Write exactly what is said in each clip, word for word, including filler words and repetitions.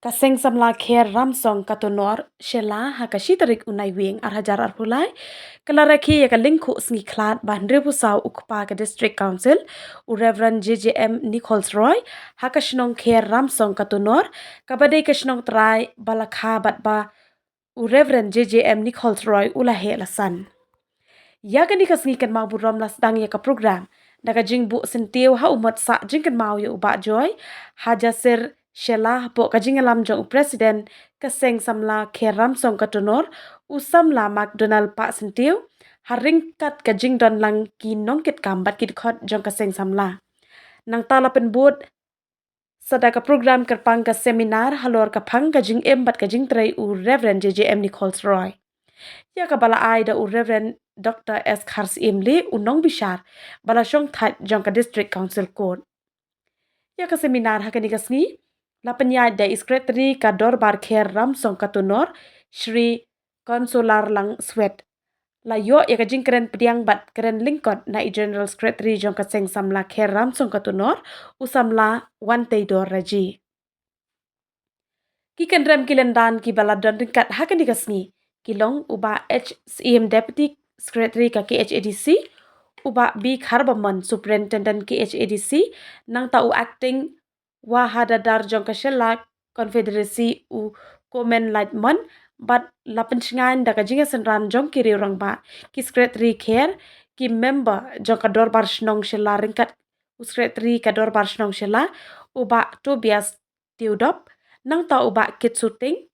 Ka Seng Samla Kher Ramsong Katunor, Shella, ha ka shi tarik u Naiwieng ar hajar arphew lai, ka la rakhe ïa ka lyngkhuh sngi khlad ba hynriewphew saw u kpa ka District Council, u Reverend J J M Nichols Roy, ha ka shnong Kher Ramsong Katunor, kaba dei ka shnong trai ba la kha bad ba u Reverend J J M Nichols Roy u la heh la san. Ïa kane ka sngi kynmaw burom la sdang ïa ka program da ka jingbuh syntiew ha u mot sah jingkynmaw ïa u Bah Joy Hajasir Shella, hapoh ka jingïalam jong u President ka Seng Samla Kher Ramsong Katunor, u Samla McDonald Pahsyntiew, ha ryngkat ka jingdon lang ki nongkitkam bad ki dkhot jong ka Seng Samla. Nangta la pynbud sa da ka program kyrpang ka seminar halor ka phang ka jingim bad ka jingtrei u Reverend J J M Nichols Roy, ïa kaba la ai da u Reverend Doctor S Kharsyiemlieh, u nongbishar ba la shongthait jong ka District Council Court. Ïa ka seminar ha kane ka sngi la pynïaid da i Secretary ka Dorbar Kher Ramsong Katunor, Shri Consolarlang Swet. La ïoh ïa ka jingkren pdiang bad kren lyngkot na i General Secretary jong ka Seng Samla Kher Ramsong Katunor, u Samla Wanteidor Raji. Ki kynrem ki lyndan kiba la don ryngkat ha kane ka sngi ki long u Bah H Syiem, Deputy Secretary ka K H A D C, u Bah B Kharbamon, Superintendent K H A D C, nangta u Acting Wahadadar jong ka Shella Confederacy, u Komen Laitmon, bad la pynshngaiñ da ka jingïasynran jong ki riew rangbah, ki Secretary Kher, ki member jong ka Dorbar Shnong Shella ryngkat u Secretary ka Dorbar Shnong Shella, u Bah Tobias Teodop, nangta u Bah Kit Suting,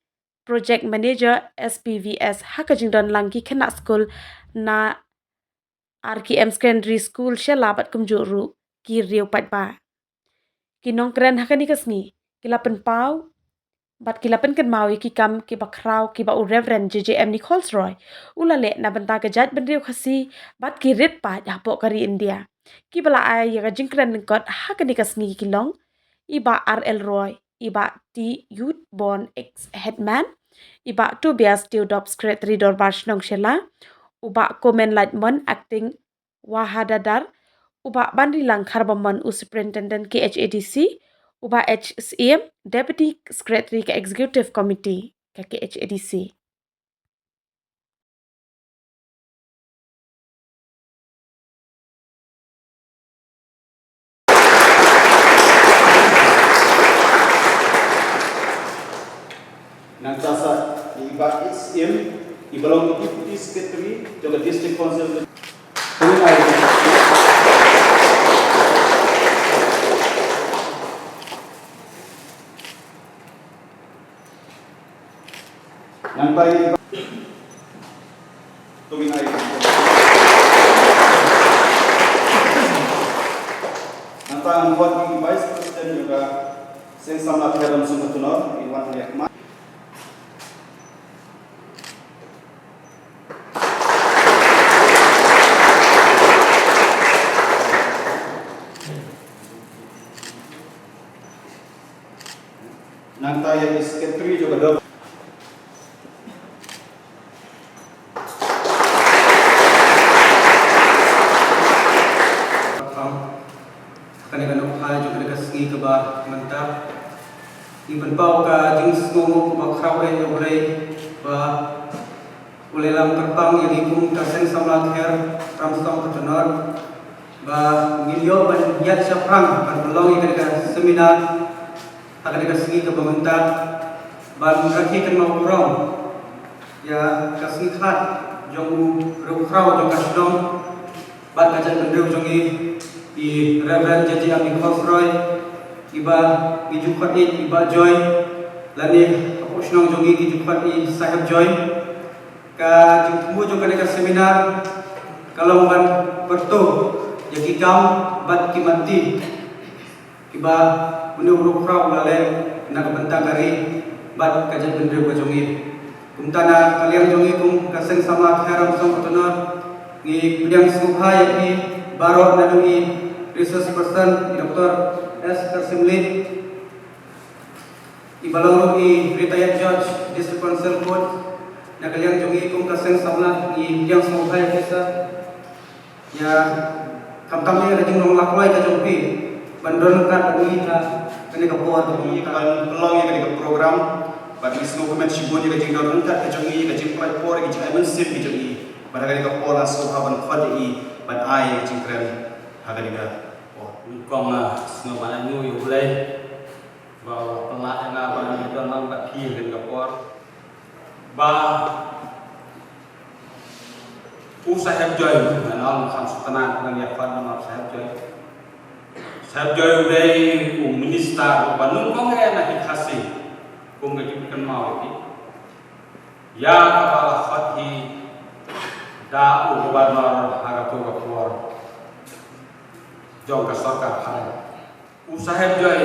Project Manager S P V S, ha ka jingdon lang ki khynnah skul na R K M Secondary School Shella bad kumjuh ruh ki riew paidbah. Ki nongkren ha kane ka sngi ki la pynpaw bad ki la pynkynmaw ïa ki kam kiba khraw kiba u Reverend J J M Nichols Roy u la leh na bynta ka jaitbynriew Khasi bad ki rit paid hapoh ka ri India, kiba la ai ïa ka jingkren lyngkot ha kane ka sngi ki long i Bah R L Roy, i Bah T Yutborn, ex headman, i Bah Tobias Teodop, Secretary Dorbar Shnong Shella, u Bah Komen Laitmon, Acting Wahadadar, u Bah Banrilang Kharbamon, u Superintendent K H A D C, u Bah H Syiem, Deputy Secretary ka Executive Committee ka K H A D C. Nangta sa i Bah H Syiem, iba long Deputy Secretary jong ka District Council. Nangta i Bah, to ngin ai. Nangta ngan khot i Vice President jong ka Seng Samla Kher Ramsong Katunor, i wan ïa khmat. Nangta ïa i Secretary jong ka dor. Kane ka nongphai jong kane ka sngi kaba mynta, ngi pynpaw ka jingsngewbha kaba khraw ïa U Blei ba u la ïalam kyrpang ïa ngi kum ka Seng Samla Kher Ramsong Katunor ba ngin ïoh ban ïaid shaphrang ban pynlong ïa kane ka seminar ha kane ka sngi kaba mynta, ban rakhe kynmaw burom ïa ka sngi khlad jong u riewkhraw jong ka shnong bad ka jaitbynriew jong ngi, i Reverend J J M Nichols Roy, iba ngi ju khot i Bah Joy, lane hapoh shnong jong ngi ki ju khot i Saheb Joy. Ka jingthmu jong kane ka seminar ka long ban pyrto ïa ki kam bad ki mati kiba une u riewkhraw u la leh na ka bynta ka ri bad ka jaitbynriew ka jong ngi. Kumta na ka liang jong ngi kum ka Seng Samla Kher Ramsong Katunor, ngi pdiang sngewbha ïa phi baroh, naduh i resource person i Doctor S Kharsyiemlieh, iba long ruh i retired judge District Council Court. Na ka liang jong ngi kum ka Seng Samla ngi pdiang sngewbha ïa phi sa. Ïa, khamtam ïa ka jinglong lakloi ka jong phi ban don ryngkat bad ngi ha Kane ka por ka ngi ka ban pynlong ïa kane ka program. Bad ngi sngewkmen shibun ïa ka jingdon ryngkat ka jong ngi, ka jingpynlait por, ka jingai mynsiem ka jong ngi. Bad ha kane ka por nga sngewbha ban khot ïa i ban ai ka jingkren ha kane ka por. Nyngkong nga sngewbha ban ai nguh ïa U Blei ba u la pynlah ïa nga ban ïadon lang bad phi ha kane ka por. Ba u Saheb Joy, ngan ong kham sngewtynnat ngan ïa khot namar Saheb Joy. Saheb Joy u dei u minister uba nyngkong eh na ki Khasi kum ka jingkynmaw ïa ki. Ïa kaba la khot hi da u governor ha kato ka por jong ka sorkar Thailand. U Saheb Joy,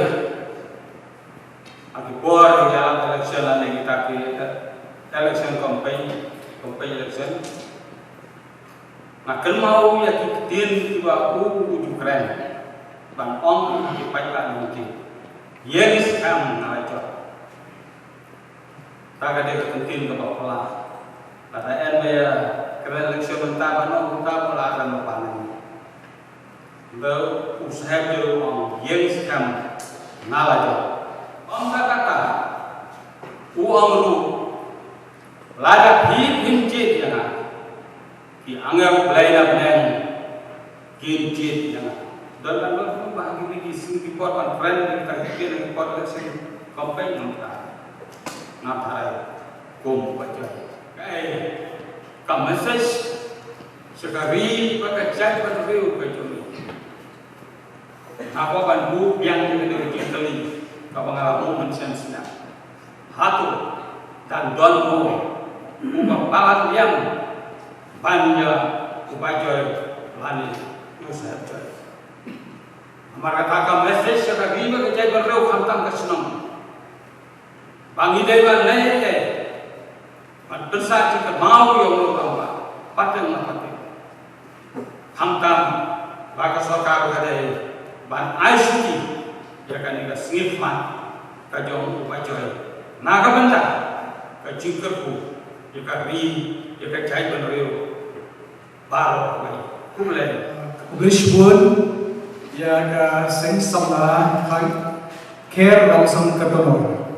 ha ki por ïalap election lane kita ki, eh, election campaign, campaign election, nga kynmaw ïa ki ktien kiba u u ju kren ban ong ha ki paidbah jong ki. Ïeng skhem, nga la jop. Ta ka dei ka ktien kaba phylla. Lada en ba ïa kren election mynta, ban ong kumta ba la kren ba pan. Ba u Saheb Joy u ong ïeng skhem, nga la jop. Ym tang kata, u ong ruh, lada phi phin jied ïa nga, ki angel Blei na bneng kin jied ïa nga. Don ban don ba ha kine ki sngi ki por ban kren ïa ki por election campaign, ngam tharai, ngam tharai kum u Bah Joy. Kaei ka message sha ka ri bad ka jaitbynriew ka jong ngi? Nga kwah ban buh biang ïa kane ka jingkylli kaba nga la buh mynshem snem. Hato dang don mo uba palat liang ban ïa u Bah Joy lane u Saheb Joy? Namar kata ka message sha ka ri bad ka jaitbynriew, khamtam ka shnong, ba ngi dei ban leh ei ei ban pynsah jingkynmaw ïa u nongïalam, pateng la pateng. Khamtam ba ka sorkar ka dei ban ai shuti ïa kane ka sngi khmat ka jong u Bah Joy na ka bynta ka jingkyrkhu ïa ka ri, ïa ka jaitbynriew baroh kawei. Khublei. Khublei shibun ïa ka seng samla, Kong Kher Rangsong Katonor.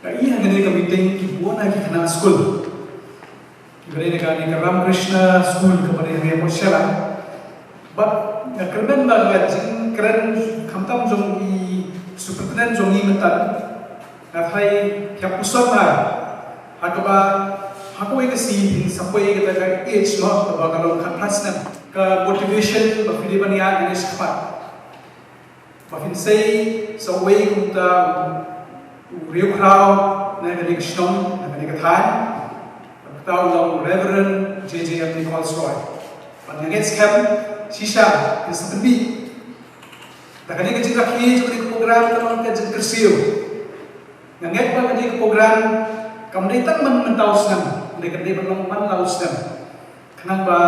Nga ïohi hangne ha ka meeting ki bun na ki khynnah skul kiba dei na kane ka Ramakrishna School kaba dei hangne hapoh Shella. Bad nga kyrmen ba ka jingkren khamtam jong i superintendent jong ngi mynta, nga tharai ki hap puson bha ha kaba ha kawei ka sngi phin sa poi kata ka age, mo, kaba ka long khatphra snem. Ka motivation ba phi dei ban ïaid hangne shakhmat, ba phin sei sa uwei kumta u riewkhraw na kane ka shnong, na kane ka thaiñ. Kata u long Reverend J J M Nichols Roy. Bad nga ngeit skhem shisha phin sa pynmih. Da kane ka jingrakhe jong kane ka program ka long ka jingkyrsiew. Nga ngeit ba kane ka program kam dei tang man mynta u snem, hynrei ka dei ban long man la u snem. Khnang ba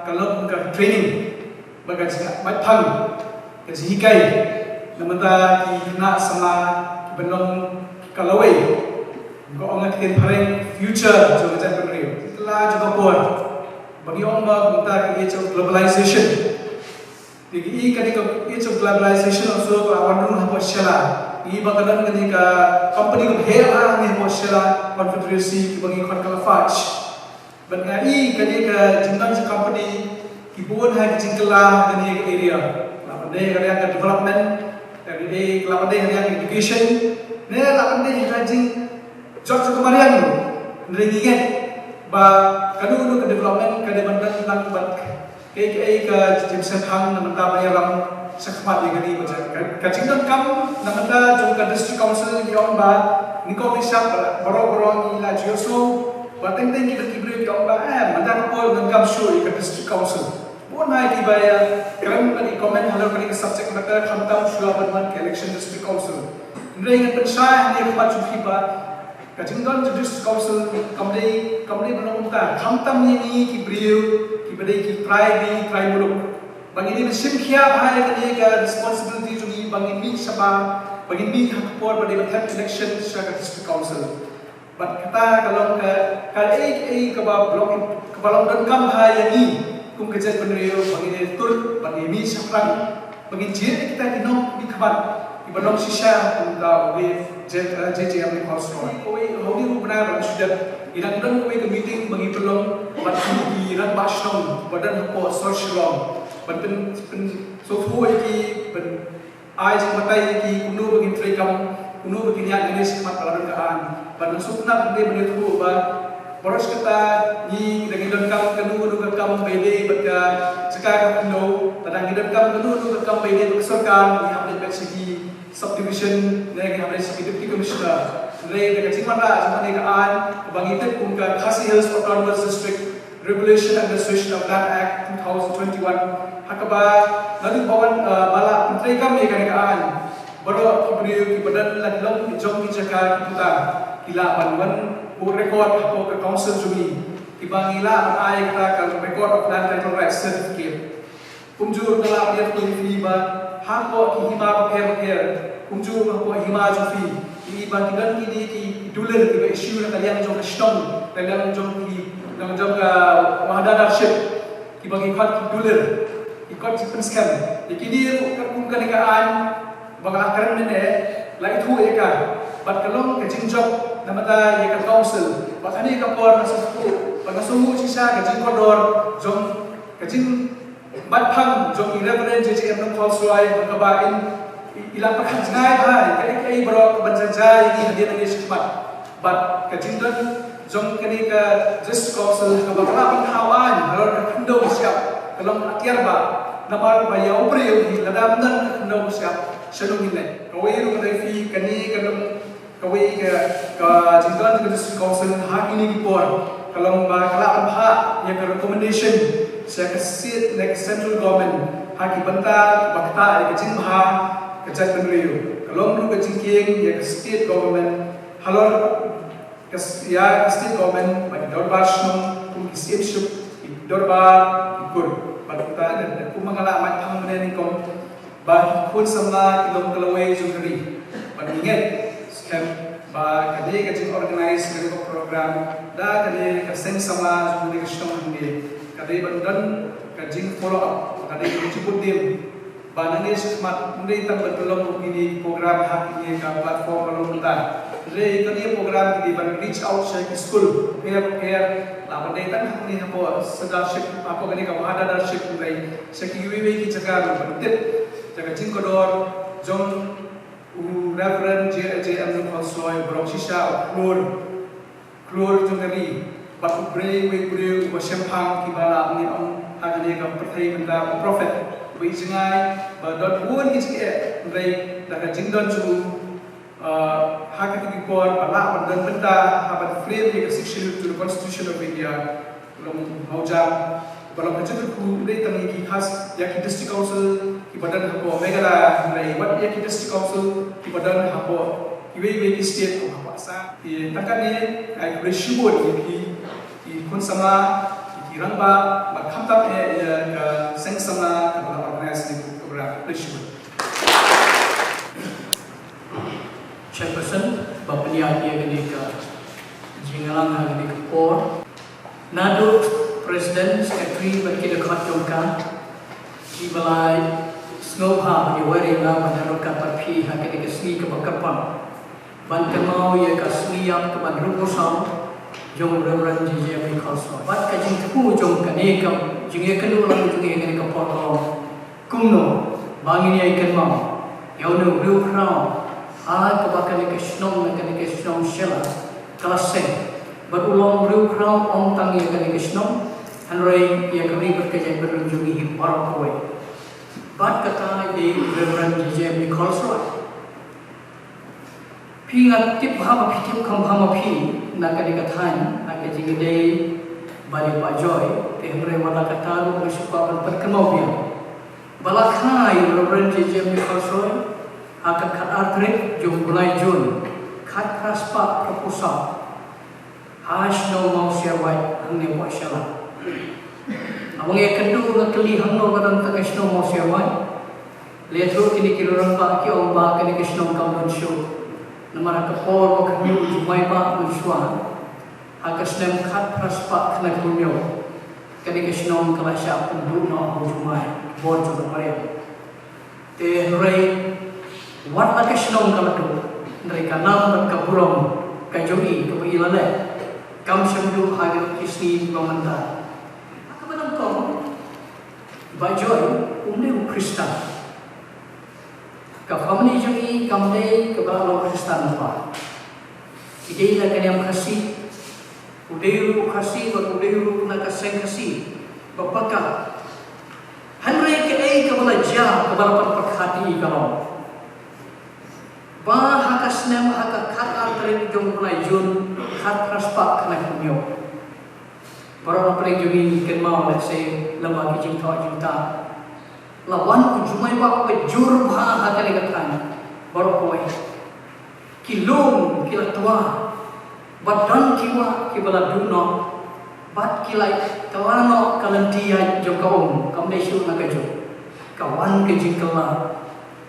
ka long ka training, ba ka jingbaitphang, ka jinghikai na bynta ki khynnah samla kiban long ka lawei, ka ong ha ka ktien phareng future jong ka jaitbynriew. Ka la jong ka por ba ngi ong ba mynta ka age of globalization. Ngi i kane ka age of globalization also ka la wan rung hapoh Shella. Ngi i ba ka don kane ka company kaba heh hangne hapoh Shella Confederacy kiba ngi khot ka Lafarge. Bad nga i kane ka jingdon jong ka company ki bun ha ka jingkylla kane ka area. La pyndei ha ka liang ka development, ka dei la pyndei ha ka liang ka education, ne la pyndei ha ka jingjot jong ka mariang. Hynrei ngi ngeit ba kano kano ka development ka dei ban don lang bad kaei kaei ka jingshemphang na bynta ban ïalam shakhmat ïa kane ka jing, ka, ka jingdonkam na bynta jong ka District Council. Ngi ong ba nyngkong nyngshap baroh baroh ngi la ju ïohsngew ba teng teng kiba ki briew ki ong ba, eh, mynta ka por donkam shuh ïa ka District Council. Bun hi kiba ïa kren bad ki comment halor kane ka subject matter khamtam shuwa ban wan ka election District Council. Hynrei ngan pynshai hangne ha khmat jong phi ba ka jingdon jong District Council kam dei, kam dei ban long kumta, khamtam ïa ngi ki briew kiba dei ki trai ri trai muluk, ba ngin ïa shim khia bha ïa kane ka responsibility jong ngi ba ngin mih shabar, ba ngin mih ha ka por ba dei ban thep election sha ka District Council. Bad kata ka long ka, ka ei ei kaba long, kaba long donkam bha ïa ngi kum ka jaitbynriew, ba ngin ïa tur, ba ngin ïa mih shaphrang, ba ngin jied ïa kita ki nongmihkhmat. Ki ba long shisha kum ka u J J M Nichols Roy. Kawei, hawei u bnai ba la shu dep, ngi dang don kawei ka meeting ba ngi pynlong bad ki rangbah shnong ba don hapoh sor Shillong ban pyn, pynsngewthuh ïa ki, ban ai jingbatai ïa ki kumno ba kin treikam, kumno ba kin ïaid lynti shakhmat ba la don ka aiñ. Bad nga sngewtynnat hynrei ban ïathuh ba baroh shi katta ngi, lada ngi donkam kano kano ka kam ba ïadei bad ka jaka ka khyndew, lada ngi donkam kano kano ka kam ba ïadei bad ka sorkar, ngi hap leit beit sha ki subdivision ne ngi hap leit sha ki deputy commissioner. Hynrei da ka jingwanrah jong kane ka aiñ kaba ngi tip kum ka Khasi Hills Autonomous District Regulation Administration of Land Act two thousand twenty-one, ha kaba naduh ba wan, eh, ba la pyntreikam ïa kane ka aiñ, baroh ki briew kiba don la ki long ki jong ki jaka ki puta ki lah ban wan buh record hapoh ka council jong ngi, kiba ngi lah ban ai kata ka Record of Land Title Rights Certificate. Kumjuh nga lah ban ïathuh ïa phi ba hapoh ki hima bapher bapher, kumjuh hapoh hima jong phi, ki ba ki don kine ki dulir kiba issue na ka liang jong ka shnong, na ka liang jong ki, na ka liang jong ka wahdadarship, kiba ki khot ki dulir, ki khot ki pynskhem. Ïa kine ruh katkum kane ka aiñ ba nga la kren mynne, la ithuh ïa ka. Bad ka long ka jingjop na bynta ïa ka council. Bad kane ka por nga sngewthuh, bad nga sngewthuh shisha ka jingkordor jong ka jing Bad pang jong i Reverend J J M Nichols Roy, ha kaba in i, i la pyrkhat jngai bha ïa kaei kaei baroh kaban jia ïa ngi hadien nangne shakhmat. Bad ka jingdon jong kane ka District Council ha kaba ka la pynpaw aiñ halor ka khyndew ka shyiap ka long atiar bha. Namar ba ïa u briew hi lada ym don ka khyndew ka shyiap, shano ngin leit? Kawei ruh ka dei phi, kane ka long Kawei ka, ka jingdon jong ka District Council ha kine ki por ka long ba ka la pynpaw ïa ka recommendation sha ka state ne ka central government ha ki bynta ba ktah ïa ka jingbha ka jaitbynriew. Ka long ruh ka jingkieng ïa ka state government halor ka s-, ïa ka state government bad ki dorbar shnong kum ki syiemshiep, ki dorbar, ki kur. Bad kumta ne, kumba nga la mad pang mynne nyngkong, ba ki khun samla ki long ka lawei jong ka ri. Bad ngi ngeit skhem ba kane ka jingorganize kane ka program da kane ka seng samla jong kane ka shnong hangne, ka dei ban don ka jing follow up, ka dei ka jingbud dieng ba nangne shakhmat ym dei tang ban pynlong kum kine ki program ha kine ka platform ba long mynta. Hynrei kane ka program ki dei ban reach out sha ki skul bapher bapher, la ban dei tang ha kane hapoh sirdarship, hapoh kane ka wahdadarship, hynrei sha kiwei kiwei ki jaka ruh ban tip ïa ka jingkordor jong u Reverend J J M Nichols Roy, ba long shisha u khlur, khlur jong ka ri, bad u briew, u briew uba shemphang, kiba la ngin ong ha kane ka pyrthei mynta u prophet, uba ïeit jngai, ba don bun ki jingeh, hynrei da ka jingdon jong u, uh, ha kata ki por ba lah ban don bynta ha ban frame ïa ka Sixth Schedule to the Constitution of India, long haujam, ba long ka jingkyrkhu ym dei tang ïa ki Khas, ïa ki District Council kiba don hapoh Meghalaya, hynrei wat ïa ki District Council kiba don hapoh kiwei kiwei ki state kum hapoh Assam. Te tang katne, ai khublei shibun ïa phi ki khun samla, ïa ki rangbah, bad khamtam eh ïa ka seng samla kaba la organize ïa kane ka program. Khublei shibun. Chairperson ba pynïaid ïa kane ka jingïalang ha kane ka por. Naduh President, Secretary bad ki dkhot jong ka, kiba la sngewbha ban ïawer ïa nga ban ïaroh ryngkat bad phi ha kane ka sngi kaba kyrpang ban kynmaw ïa ka sngi ïap kaba hynriewphew saw jong u Reverend J J M Nichols Roy. Bad ka jingthmu jong kane ka jingïakynduh lang jong ngi ha kane ka por ka long kumno ba ngin ïai kynmaw ïa une u briew khraw ha kaba kane ka shnong, kane ka shnong Shella ka la seng. Bad u long u briew khraw ym tang ïa kane ka shnong, hynrei ïa ka ri bad ka jaitbynriew jong ngi hi baroh kawei. Bad kata i dei u Reverend J J M Nichols Roy. Phi, nga tip bha ba phi tip kham bha ma phi na kane ka thaiñ, na ka jingïadei bad i Bah Joy, te hynrei wat la katta ruh nga shu kwah ban pynkynmaw biang ba la kha ïa u Reverend J J M Nichols Roy ha ka khatar tarik jong u bnai June, khatphra spah hynriewphew saw, ha shnong Mawsiarwait hangne hapoh Shella. Haba nga ïakynduh nga kylli hangno ka don kata ka shnong Mawsiarwait. Lehse kine ki rangbah ki ong ba kane ka shnong kam don shuh. Namar ha ka por ba ka hynñiew u Jumai Bah mynshuwa, ha ka snem khatphra spah khyndai phew hynñiew, kane ka shnong ka la shah pynduh noh ha u Jumai, bor jong ka mariang. Te hynrei Wat la ka shnong ka la duh, hynrei ka nam bad ka burom ka jong i kaba i la leh kam shym duh ha ki sngi ba mynta. Ha kaba nyngkong, Bah Joy um dei u Khristan. Ka family jong i kam dei kaba la long Khristan ba. I dei na ka niam Khasi. U dei ruh u Khasi bad u dei ruh na ka seng Khasi ba paka. Hynrei kaei kaba la jia kaba la pyrkhat ïa i ka long ba ha ka snem, ha ka khatar tarik jong u bnai Jun, khatphra spah khyndai phew hynñiew, baroh na pdeng jong ngi ngi kynmaw lehse lem ha ki jingthoh jingtah, la wan u jumai ba ba jur bha ha kane ka thaiñ. Baroh kawei ki lum ki la twa, bad don ki wah kiba la duh noh, bad ki la kylla noh ka lynti ïaid jong ka um, kam dei shuh na ka juk. Ka wan ka jingkylla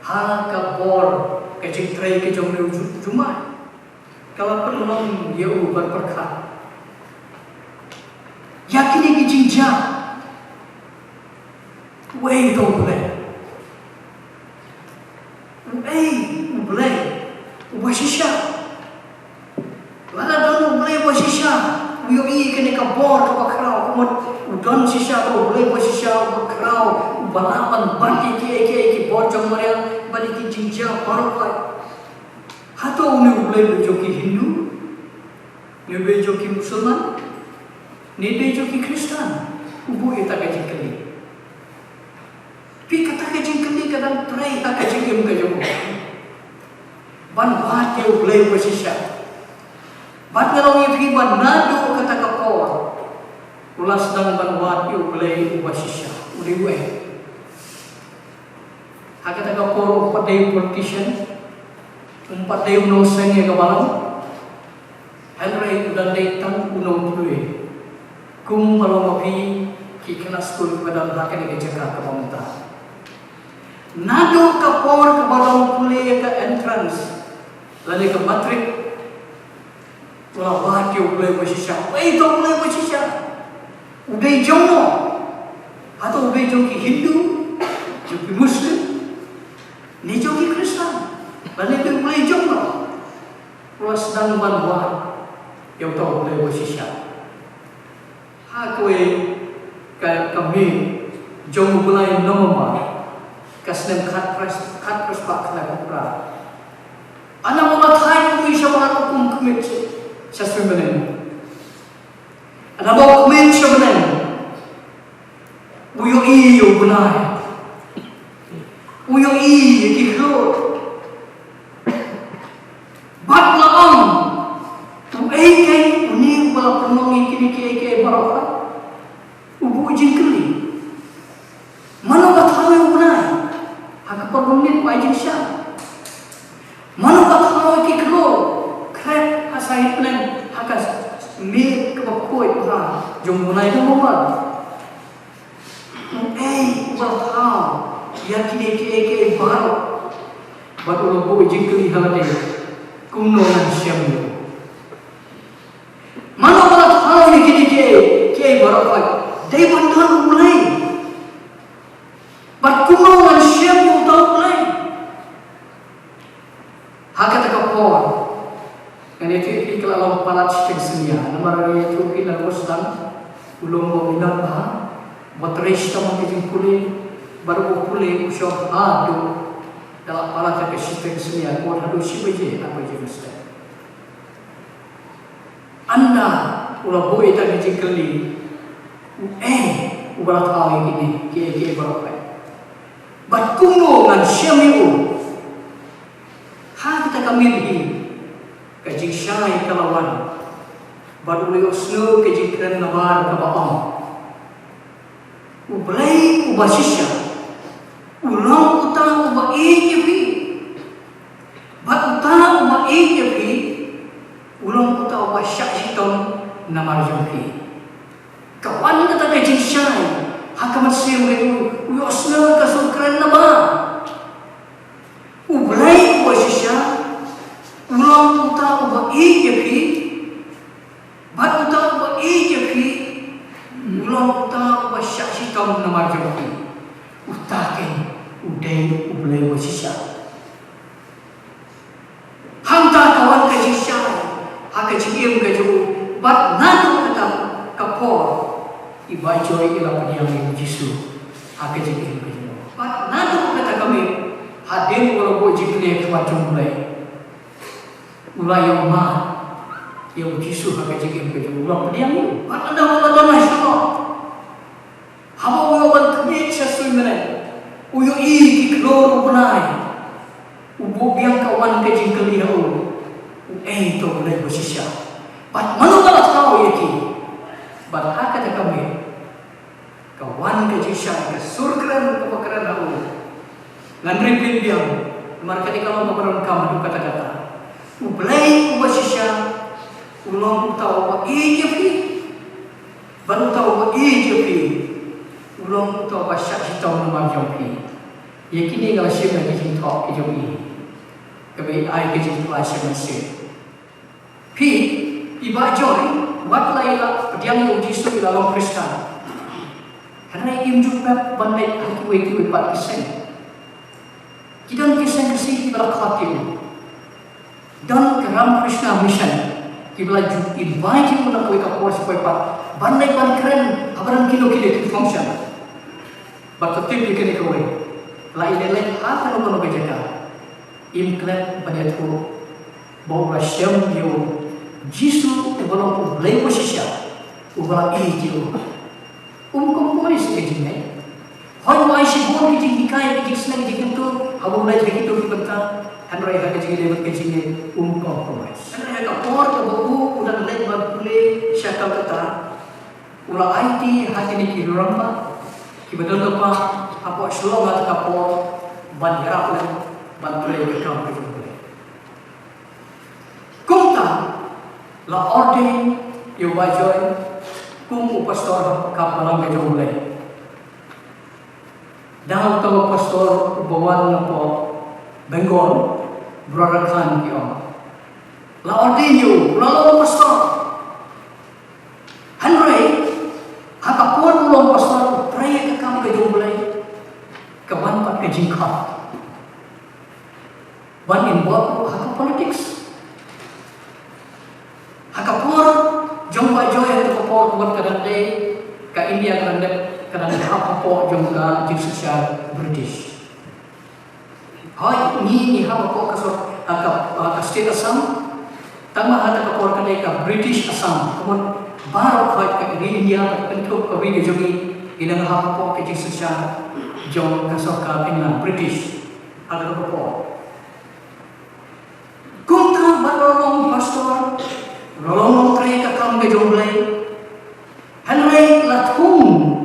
ha ka bor ka jingtrei ka jong u ju-, jumai. Ka la pynlong ïa u ban pyrkhat ïa kine ki jingjia. Uei uta U Blei? Uei U Blei uba shisha? Lada don U Blei uba shisha, u ïohi ïa kane ka bor kaba khraw, ka mut u don shisha, U Blei uba shisha, uba khraw, uba lah ban bat ïa kiei kiei ki bor jong u mariang bad ïa ki jingjia baroh. Hato une U Blei u dei jong ki Hindu? Ne u dei jong ki Musulman? Ne u dei jong ki Khristan? U buh ïa kata ka jingkylli. Phi, kata ka jingkylli ka dang trei ha ka jingim ka jong u ban wad ïa U Blei uba shisha. Bad nga ong ïa phi ba naduh kata ka por u la sdang ban wad ïa U Blei uba shisha. U dei uei? Ha kata ka por um pat dei u politician, um pat dei u nongseng ïa ka balang, hynrei u dang dei tang u nongpule. Kumba long ma phi ki khynnah skul kiba don ha kane ka jaka kaba mynta. Naduh ka por kaba long pule ïa ka entrance lane ka matric, u la wad ïa U Blei uba shisha. Uei uta U Blei uba shisha? U dei jong no? Hato u dei jong ki Hindu, jong ki Muslim, ne jong ki Khristan? Lane u dei U Blei jong no? U la sdang ban wad ïa uta U Blei uba shisha. Ha kawei ka, ka miet jong u bnai November, ka snem khatphra, khatphra spah khyndai phew phra, ana ba la thait u mih shabar u kum khmih sha sui bneng. Ana ba u khmih sha bneng, u ïohi ïa u bnai, u ïohi ïa ki khlur. Bad la ong, uei keiñ une uba la pynlong ïa kine kiei kiei baroh? U buh jingkylli. Mano ba thaw ïa u bnai ha ka por mynmiet ba ai jingshai? Mano ba thaw ïa ki khlur khreh ha sahit bneng ha ka miet kaba khuid bha jong u bnai November? Uei uba thaw ïa kine kiei kiei baroh? Bad u la buh jingkylli ha lade, kumno ngan shem ïa u? Mano ba la thaw ïa kine kiei kiei baroh? Dei ban don U Blei. Bad kumno ngan shem ïa uta U Blei? Ha kata ka por, ngan ïathuh ïa phi ka la long palat shiteng synñia. Namar ngan ïathuh ïa phi, la u sdang u long uba minot bha, uba trei shitom ha ka jingpule, bad uba pule u shong haduh da la palat ha ka shiteng synñia, ka mut haduh shi baje, ar baje mynstep. Ynda u la buh ïa kata ka jingkylli, uei uba la thaw ïa kine kiei kiei baroh? Bad kumno ngan shem ïa u? Ha kata ka miet hi ka jingshai ka la wan, bad u la ïohsngew ka jingkren nabar kaba ong, U Blei uba shisha u long uta uba ïeit ïa phi. Bad uta uba ïeit ïa phi u long uta uba shah shitom namar jong phi. Ka wan kata ka jingshai ha ka mynsiem ka jong u, u ïohsngew ka sur kren nabar. U Blei uba shisha u long uta uba ïeit ïa phi. Bad uta uba ïeit ïa phi u long uta uba shah shitom namar jong phi. Uta keiñ u dei U Blei uba shisha. Joy i la pdiang ïa u Jisu ha ka jingim ka jong u. Bad naduh kata ka miet, hadien ba u la buh jingkylli ha khmat jong U Blei, u la ïoh mad ïa u Jisu ha ka jingim ka jong u, u la pdiang ïa u. Bad ynda u la don ha shnong, haba u ïoh ban khmih sha suiñ mynne, u ïohi ki khlur u bnai. U buh biang, ka wan ka jingkylli ha u, u ei to U Blei bashisha. Bad mano ba la thaw ïa ki? Bad ha kata ka miet ka wan ka jingshai, ka sur kren kaba kren ha u. Ngan repeat biang, namar kane ka long kaba donkam haduh katta katta. U Blei uba shisha u long uta uba ïeit ïa phi. Bad uta uba ïeit ïa phi u long uta uba shah shitom namar jong phi. Ïa kine nga la shim na ki jingthoh ki jong i, kaba ai ka jingthoh sha mynsiem. Phi, i Bah Joy, wat la i la pdiang ïa u Jisu, i la long Khristan. Hynrei im ju pep ban leit ha kiwei kiwei pat ki seng. Ki don ki seng Khasi kiba la khot ïa u. Don ka Ramakrishna Mission kiba la ju invite ïa u na kawei ka por sha kawei pat ban leit ban kren haba don kino kino ki function. Bad to tip ïa kane kawei, la i leit leit ha kano kano ka jaka, im klet ban ïathuh ba u la shem ïa u Jisu uba long U Blei bashisha, uba la ïeit ïa u. Um compromise ka jingngeit. Hooid, u ai shibun ki jinghikai, ki jingsneng, ki jingkyntu haba u leit ha kito ki bynta, hynrei ha ka jingïadei bad ka jingngeit um compromise. Hynrei ha ka por kaba u, u dang leit ban pule sha Calcutta, u la aiti ha kine ki rangbah kiba don lypa hapoh Shillong ha kata ka por ban ïarap lem ban trei ïa ka kam ka jong U Blei. Kumta la ordain ïa u Bah Joy kum u pastor ka balang ka jong U Blei. Da uta u pastor uba wan napoh Bengal, Brother Khan ki ong. La ordain ïa u, u la long pastor. Hynrei ha ka por u long pastor, u trei ïa ka kam ka jong U Blei, ka wan pat ka jingkhot ban involve ha ka politics. Ha ka por jong Bah Joy, ha ka por ka dang dei ka India ka dang dep, ka dang hap hapoh jong ka jingshisha British. Hooid, ngi ngi hap hapoh ka sor, ha ka, ha ka state Assam. Tangba ha kata ka por ka dei ka British Assam. Kumta baroh hooid ka ri India, ka kynthup ka ri ka jong ngi, ngi dang hap hapoh ka jingshisha jong ka sorkar England, British. Ha kata ka por. Kumta bad u la long pastor, u la long u trei ka kam ka jong U Blei. Hynrei la thung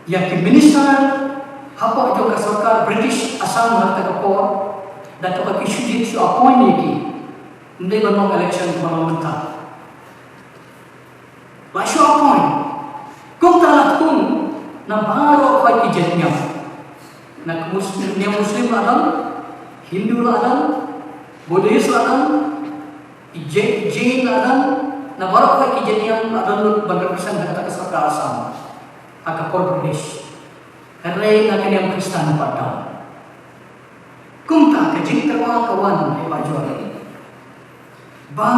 ïa ki minister hapoh jong ka sorkar British Assam ha kata ka por, da kaba ki shu jied shu appoint ïa ki. Ym dei ban long election parliament ta. La shu appoint. Kumta la thung na baroh ki jait niam. Na ka Mus-, niam Muslim la don, Hindu la don, Buddhist la don, ki Jai-, Jain la don, na baroh ki jait niam la don lut ban represent ha kata ka sorkar Assam ha ka por British. Hynrei na ka niam Khristan pat don. Kumta ka jingtyrwa ka wan ïa Bah Joy ba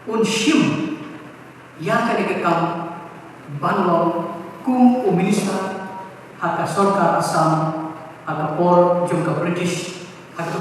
un shim ïa kane ka kam ban long kum u minister ha ka sorkar Assam ha ka por jong ka British, ha ka